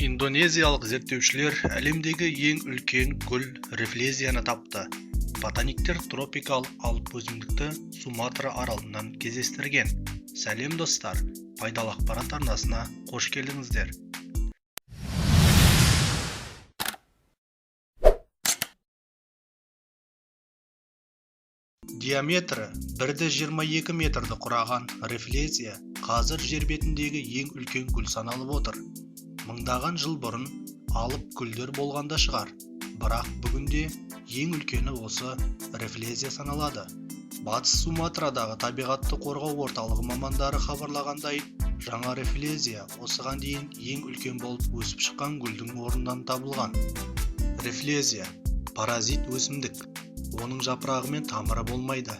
Индонезиялық зерттеушілер әлемдегі ең үлкен гүл рефлезияны тапты. Ботаниктер тропикалық алып өсімдікті Суматра аралынан кездестірген. Сәлем, достар! Пайдалы ақпарат арнасына қош келдіңіздер. Диаметрі 1,22 метрді құраған рефлезия қазір жер бетіндегі ең үлкен гүл саналып отыр. Мыңдаған жыл бұрын алып гүлдер болған да шығар, бірақ бүгінде ең үлкені осы рефлезия саналады. Батыс Суматрадағы табиғатты қорғау орталығы мамандары хабарлағандай, жаңа рефлезия осыған дейін ең үлкен болып өсіп шыққан гүлдің орнынан табылған. Рефлезия – паразит өсімдік. Оның жапырағы мен тамыры болмайды.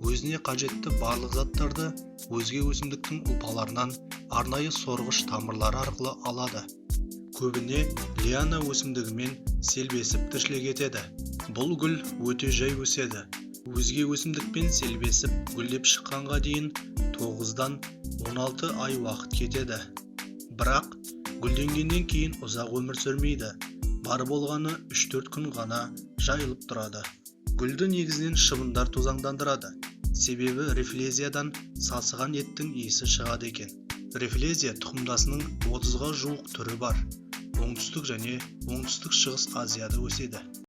Өзіне қажетті барлық заттарды өзге өсімдіктің ұлпаларынан арнайы сорғыш тамырлары арқылы алады. Көбіне лиана өсімдігімен селбесіп тіршілік етеді. Бұл гүл өте жай өседі. Өзге өсімдікпен селбесіп гүлдеп шыққанға дейін 9-дан 16 ай уақыт кетеді. Бірақ гүлденгеннен кейін ұзақ өмір сүрмейді. Бар болғаны 3-4 күн ғана жайылып тұрады. Гүлді негізінен шыбындар тозаңдандырады. Себебі рефлезиядан сасыған еттің иісі шығады екен. Рефлезия тұқымдасының 30-ға жуық түрі бар. Оңтүстік және Оңтүстік Шығыс Азияда өседі.